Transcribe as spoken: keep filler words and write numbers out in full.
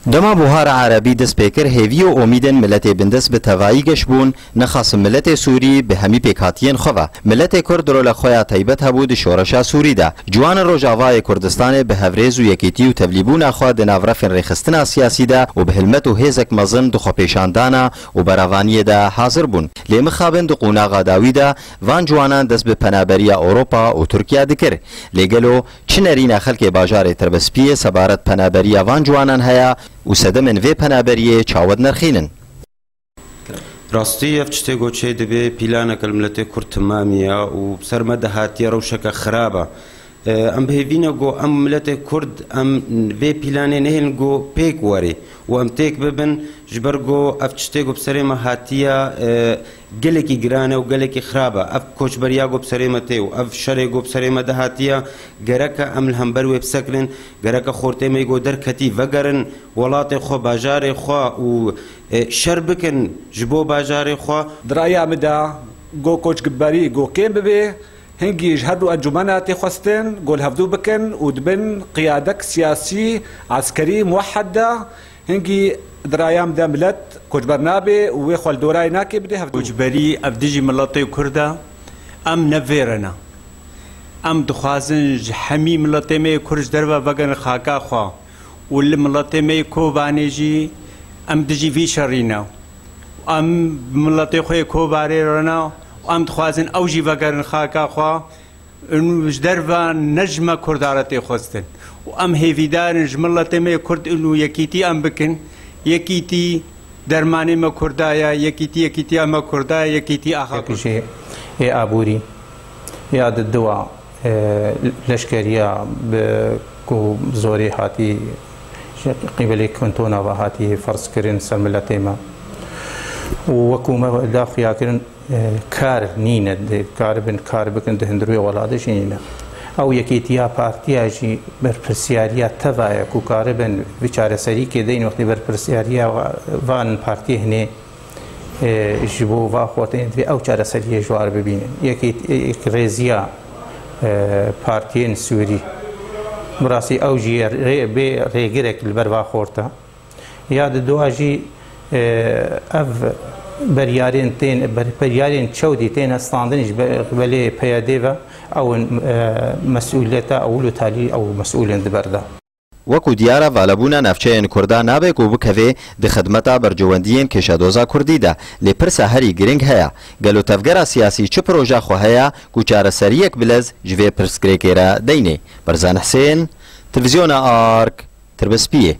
Dema buhara erebî dest pê kir, hêvî û omîdên miletê bindest bi tevayî geş bûn, nexasim miletê Sûrî bi hemî pêkhatiyên xwe ve. Miletê Kurd rola xwe ya taybet hebû di şoreşa Sûrî de. Ciwanên Rojavayê Kurdistanê bi hevrêz û yekîtî û tevlîbûna xwe di nav refên rêxistina siyasî de û bi hilmet û hêzek mezin di xwepêşandana û beravaniyê de hazir bûn. Lê mixabin di qonaxa dawî de van ciwanan dest bi penaberiya Ewropa û Tirkiye dikir. Lê gelo çi nerîna xelkê bajarê Tirbespiyê sebaret penaberiya van ciwanan heye û sedemên vê penaberiyê çawa dinirxînin? Rastî ev tiştê ku çê dibe pîlaneke li miletê Kurd timamî ye û bi ser me de hatiye rewşeke xirab e. E, em bi hêvî ne ku em miletê Kurd em vê pîlanê nehêlin ku pêk werê û em têk bibin, ji ber ku ev tiştê ku bi serê me hatiye, e, gelekî giran e û gelekî xirab e. Ev koçberiya ku bi serê me tê û ev şerê ku bi serê me de hatiye, gereke em li hember wê bisekinin, gereke xortê me yê ku derketî vegerin welatê xwe, bajarê xwe û, e, şer bikin ji bo bajarê xwe. Di raya min de, go koçberî go kêm bibe, hingî ji her du encûmena tê xwestin, go li hevdû bikin û di bin qiyadek siyasî, eskerî, muwehed de, hingî di raya min de milet koçber nabe û wê xwe li dorayê nakê bide hevdû. Koçberî ev dijî miletê Kurd e, em ne vê re ne. Em dixwazin ji hemî miletê me yê Kurd ji derve vegerin xaka xwe û li miletê me yê Kobanê jî em dijî vî şerî ne. Em bi miletê xwe yê Kobanê re ne û em dixwazin ew jî vegerin xaka xwe. Û ji derve ne ji me Kurda re tê xwestin. Û em hêvîdar in ji miletê me yê Kurd û yekîtî em bikin. Yekîtî dermanê me Kurda ye, yekîtî yekîtiya me Kurda ye, yekîtî axa Kurda. Yek jî ê aborî ya di diwa, e, leşkeriya bi ku zorê hatî ji qîbelê kantona ve hatî ferz kirin ser miletê me. Û wekû me da xuya kirin, e, kar nîne, dikaribin kar bikin di hundirê welatê jî nîne. Ew yekîtiya partiya jî berpirsiyariya teva ye ku karibin vî çareserîkê deyn wextê berpirsiyariya va-, van partiyê hinê, e, ji bo va xortê divê ew çareseriyê ji war bibînin. Yekî, yekrêziya, e, partiyên Sûrî. Bi rastî ew jî ye rê-, bê rêgirek li ber va xorta. Ya di dua jî, e, ev beryarên tên, ber-, beryarên çewdî tên standin ji be-, belê P Y D ve, ew in, e, mesûliyeta ewil û talî ew mesûlên di ber de. Wekû diyar e, valebûna navçeyên Kurda nabe ku bikeve di xidmeta berjewendiyên kêşedoza Kurdî de, lê pirsa herî giring heye, gelo tevgera siyasî çi proja xwe heye ku çareseriyek bilez ji vê pirsgirêkê re deynê? Berzan Hisên, Televîzyona Ark, Tirbespiyê.